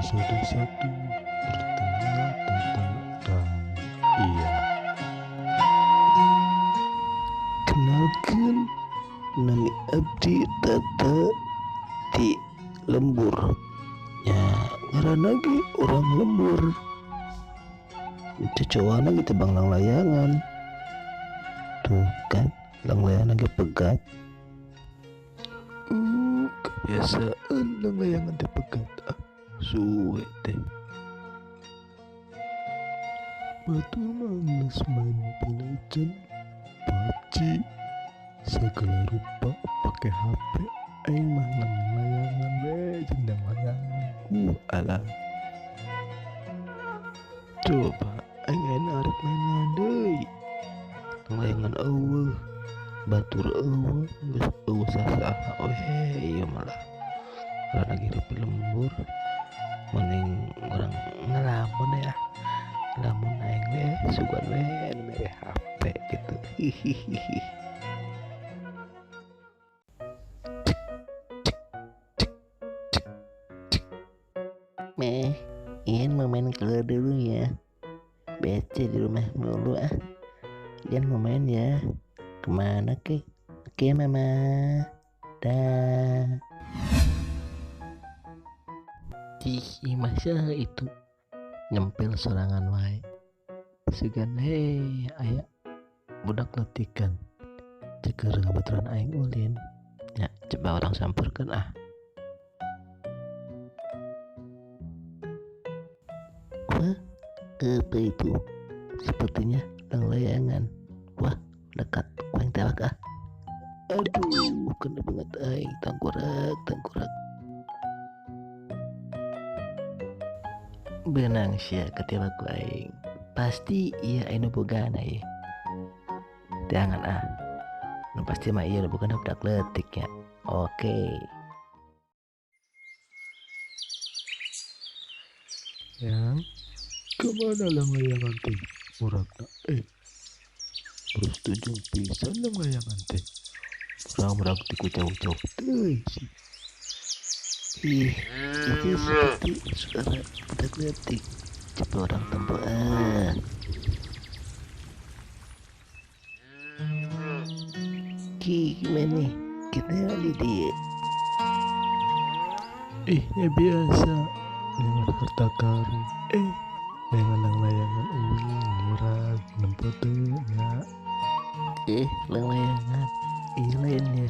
Episode 1, bertemunya Tata dan Iya. Kenalkan, nami abdi Tata ti lembur. Ya, ngaranna ge urang lembur. Cocoana gitu bang lang layangan. Tuh kan, lang layangan ge pegat. Kebiasaan lang layangan teh pegat. Ah, suwe teh. Batur mah geus main Mobile Legends, PUBG, segala rupa pakai HP. Aing mah ngan layangan we jeung dang layangan. Alah. Coba aing ayeuna arek mainan deui. Layangan eueuh, batur eueuh, geus eueuh saha we ieu malah. Urang lagi rep lembur, mending urang ngelamun ya. Ngelamun aing we sugan we anu mere HP gitu. Hihihi. Meh, Ian mau main keluar dulu ya. Bece di rumah mulu ah. Ian mau main ya. Kemana ke? Oke mama. Dah. Ih, masa itu nyempil sorangan wae. Sugan hei aya budak letikan. Ceker ngabaturan aing ulin. Ya, coba orang samperkeun ah. Wah, apa itu? Sepertinya lang layangan. Wah, dekat. Kuang tewak ah. Aduh, kena banget aing, tangkurak, tangkurak. Benang sia ketewak ku aing. Pasti iya anu bogana ye. Jangan ah. Nu pasti mah iya bukan budak leutik ya. Oke. Yang kemana lang layangan teh? Muragna terus tunjung pisan lang layangan teh. Urang-urang ti ku jauh-jauh teuing sih. Ih, itu seperti suara budak leutik. Coba orang tempoan. Ki, gimana nih? Kita lagi di. Ih, ya biasa. Dengan harta karun. Dengan lang layangan uing murag nempo teu nya. Lang layangan. Ih, lainnya.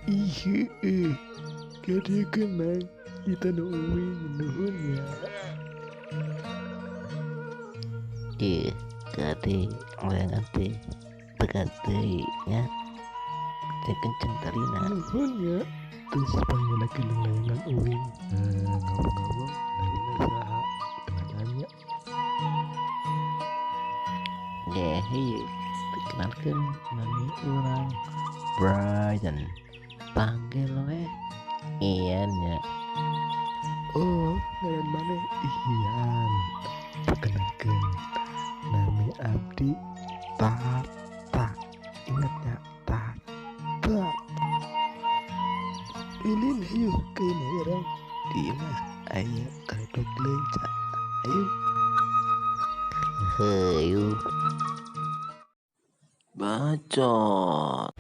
Ih, gede mang kita nu uing nuhun ya. Ih, gede layangan teh. Pegat deui nya. Teh kenceng tarina. Nuhun ya. Terus panggil lagi lang layangan uing. Ngomong-ngomong, namina saha? Kenalannya. Ya, hei, perkenalkan nami urang Brian. Panggil we Ian ya. Oh, ngaran maneh Ian. Perkenalkan, nami abdi Tata. Ingat ya, Tata. Ulin hayu ke imah urang. Di imah aya karedok leunca. Ayo. Hayu. Bacot.